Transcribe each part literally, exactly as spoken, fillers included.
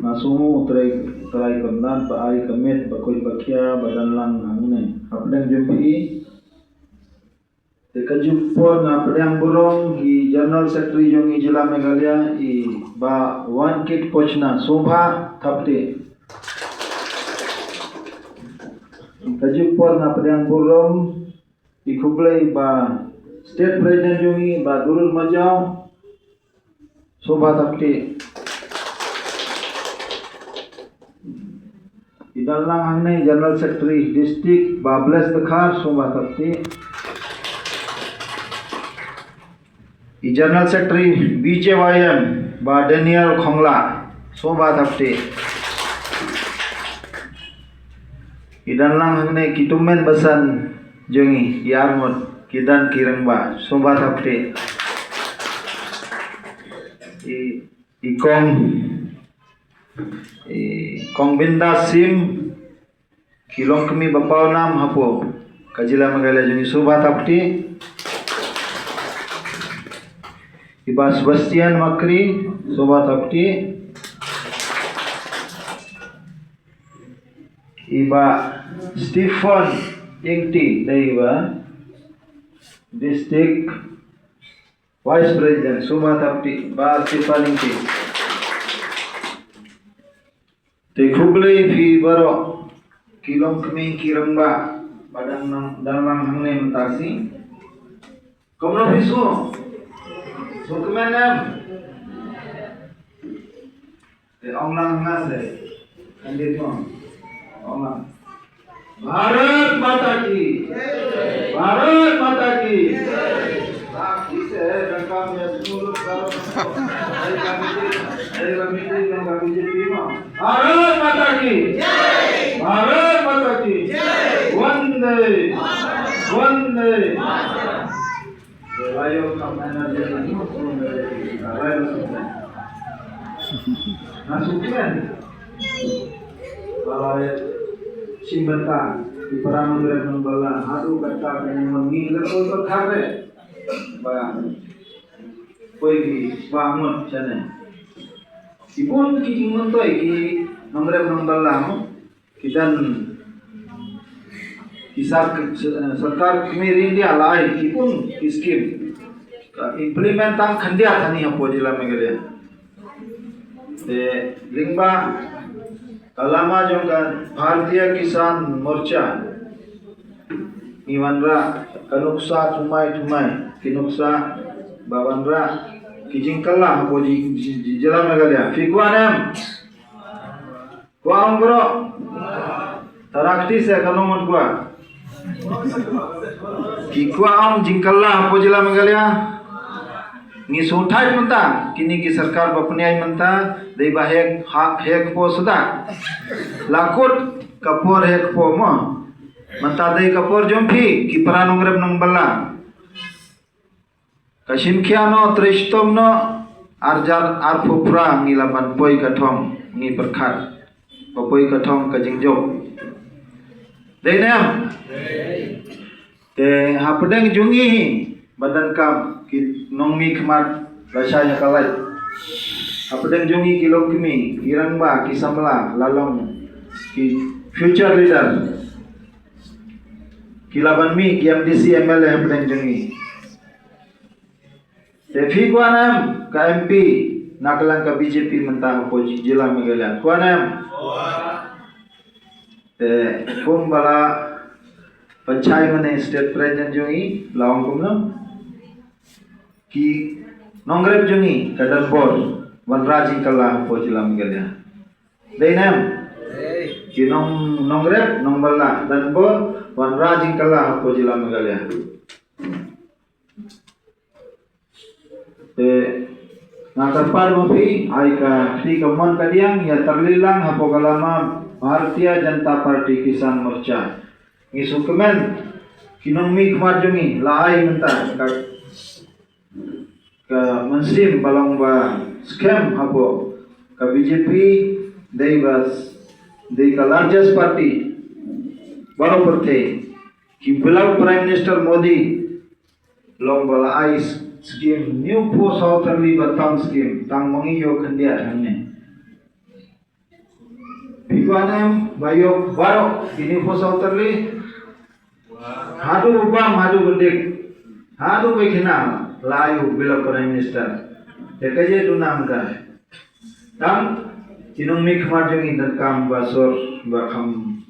Nga sngew u trai, trai kyndat ba ai ka miet ba koit ba khia ba dang lang hangne. Hapdeng jong phi te ka juk por nga pdiang burom i General Secretary jong i Jylla Meghalaya, i Bah Wankit Pochna, sngewbha thapti. Ka juk por nga pdiang burom i khublei Bah State President jong i, Bah Durut Majaw, sngewbha thapti. I dang lang hangne General Secretary District, Bah Bless Dkhar, sngewbha thapti. I General Secretary B J Y M, Bah Daniel Khongla, sngewbha thapti. I dang lang hangne ki tymmen basan jong i, i arngut, ki don ki rangbah, sngewbha thapti. I, i kong, i kong Binda Sim, ki longkmie ba pawnam hapoh ka Jylla Meghalaya jong i, sngewbha thapti. I Bah Sebastian Makri, sngewbha thapti. I Bah Stephen Ingti, dei ba District Vice President, sngewbha thapti Bah Stephen Ingti. Te khublei phi baroh ki longkmie ki rangbah ba dang nang, dang nang hangne mynta shi. Kumno phi sngew? Sngewkmen em? Te ong lang nga se. Kan dei tuan. Ong lang. भारत माता की, भारत माता की। Sakhi se, dang kam ya, mulut kalau dari kami, dari kami, dari kami, भारत माता की, भारत माता की, वंदे, वंदे। Nga sngewkmen ba la ïa shim bynta ki para nongrep nongbylla haduh katta ka jingmut, ngi la poi pyrkhat re ba poi ki ba ngut shane. Ki bun ki jingmyntoi ki nongrep nongbylla mo. Ki don ki sar-, eh, sorkar Khmer India la ai ki bun ki skim. Ka implement tang khyndiat hani hapoh jylla Meghalaya. Te lyngba ka lama jong ka Bharatiya Kisan Morcha ngi wanrah ka nuksa thymmai thymmai, ki nuksa ba wanrah ki jingkylla hapoh ji-, ji-, ji-, jylla Meghalaya. Phi kwah ne em? Kwah ong bro. Tara kti se ka nong mut kwah. Ki kwah ong jingkylla hapoh jylla Meghalaya. Ngi sngewthuh mynta kine ki sorkar ba pynïaid mynta dei ba heh, ha, heh kpoh suda. La kut ka por heh kpoh mo. Mynta dei ka por jong phi ki para nongrep nongbylla. Ka shim khia noh, trei shitom noh, ar hajar arphew phra ngi la ban poi ka thong, ngi pyrkhat ba poi ka thong ka jingjop. Dei ne em? Te hapdeng jong ngi hi ba donkam ki nongmihkhmat lashai ha ka lait. Hapdeng jong ngi ki longkmie, ki rangbah, ki samla, la long ki future leader. Ki la ban mih ki M D C, M L A hapdeng jong ngi. Te phi kwah ne em ka M P na ka liang ka B J P mynta hapoh jylla Meghalaya? Kwah ne em? Te kumba la pynshai mynne State President jong ngi, la ong kumno? Ki nongrep jong ngi ka don bor wanrah jingkylla hapoh jylla Meghalaya. Dei ne em? Ki nong, nongrep nongbylla don bor wanrah jingkylla hapoh jylla Meghalaya. Te nga kyrpad ma phi, ai ka kti kamon kadiang, ïa tyrli lang hapoh ka lama Bharatiya Janata Party Kisan Morcha. Ngi sngewkmen ki nongmihkhmat jong ngi la ai mynta ka, ka mynsiem ba long ba skhem hapoh ka B J P, dei ba, dei ka largest party baroh pyrthei. Ki beloved Prime Minister Modi long ba la ai Skim hynñiewphew saw tylli ba tam skim, tang ma ngi ïoh khyndiat hangne. Phi kwah ne em ba ïoh baroh ki hynñiewphew saw tylli? Haduh u bam, haduh u dik, haduh u khynnah, la ïoh u Bill of Prime Minister. Te kaei duna mynta? Tang ki nongmihkhmat jong ngi donkam ba sor, ba kham,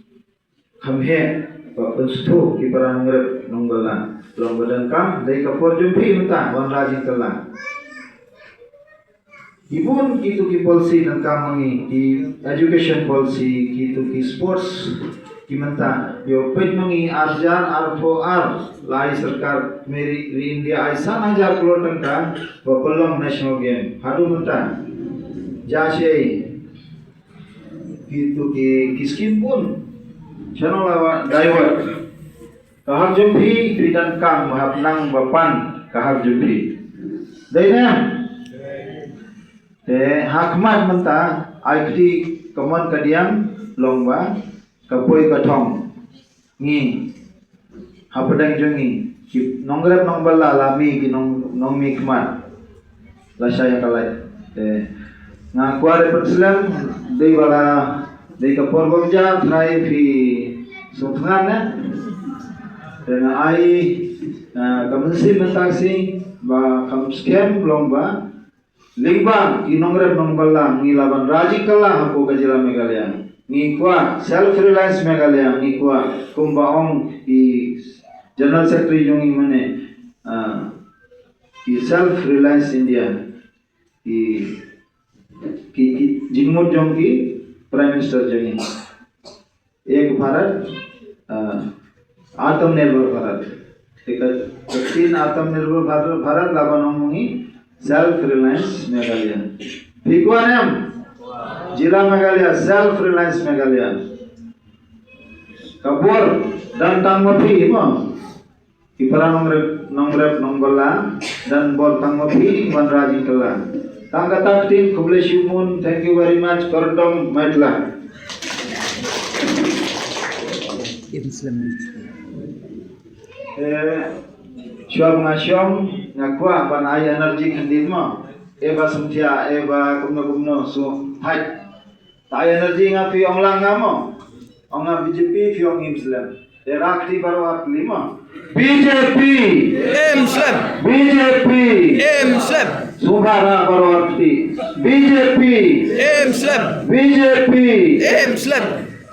kham heh, ba pynsngewthuh ki para nongrep nongbylla. Long ba donkam, dei ka por jong phi mynta ban rah jingkylla. Ki bun kitu ki policy donkam ma ngi, ki education policy, kitu ki sports, ki mynta ïoh peit ma ngi ar hajar arphew ar, la ai sorkar Meri ri India ai san hajar klur tyngka ba pynlong national game. Haduh mynta, ja shei kitu ki, ki skim bun. Chano la wa divert. Ka hok jong phi, phi donkam ba hap nang ba pan ka hok jong phi. Dei ne em? Te ha khmat mynta, ai kti ka mon ka diang, long ba ka poi ka thong. Ngi, hapdeng jong ngi, ki nongrep nongbylla, la mih ki nong, nongmihkhmat. Lashai ïa ka lait. Te nga kwah re pynslem, dei ba la, dei ka por ba bha, trai phi sngewthngan ne. Te nga ai, eh, ka mynsiem mynta ka sngi ba kham skhem long ba lyngba ki nongrep nongbylla ngi lah ban rah jingkylla hapoh ka jylla Meghalaya. Ngi kwah self reliance Meghalaya, ngi kwah kumba ong i General Secretary jong ngi mynne, ah, i self reliance India. Ki, ki, ki jingmut jong ki Prime Minister jong ngi. Ek Bharat, ah, Atmanirbhar Bharat. Te ka, ka ktien Atmanirbhar Bharat, Bharat la ban ong ma ngi self reliance Meghalaya. Phi kwah ne em? Jylla Meghalaya, self reliance Meghalaya. Ka bor don tang ma phi mo. Ki para nongrep, nongrep nongbylla, don bor tang ma phi ban rah jingkylla. Tang kata ka ktien, khublei shibun, thank you very much, kordom, maitla. Eh, shuwa ba nga shong, nga kwah ban ai energy khyndiat mo. Eh ba sngewthuh, eh ba kumno kumno, so, hai. Ai energy nga, phi ong lang nga mo. Ong nga B J P, phi ong im slem. Te rah kti baroh ar tylli mo. B J P. Im slem. B J P. Im slem. Sngewbha rah baroh ar kti. B J P. Im slem. B J P. Im slem.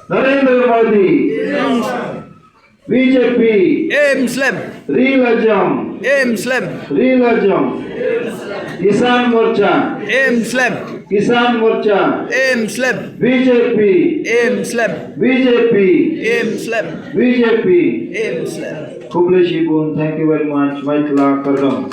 Narendra Modi. Im slem. B J P. Im slem. Ri lajong. Im slem. Ri lajong. Kisan Morcha. Im slem. Kisan Morcha. Im slem. B J P. Im slem. B J P. Im slem. B J P. Im slem. Khublei shibun. Thank you very much. Maitla kordom.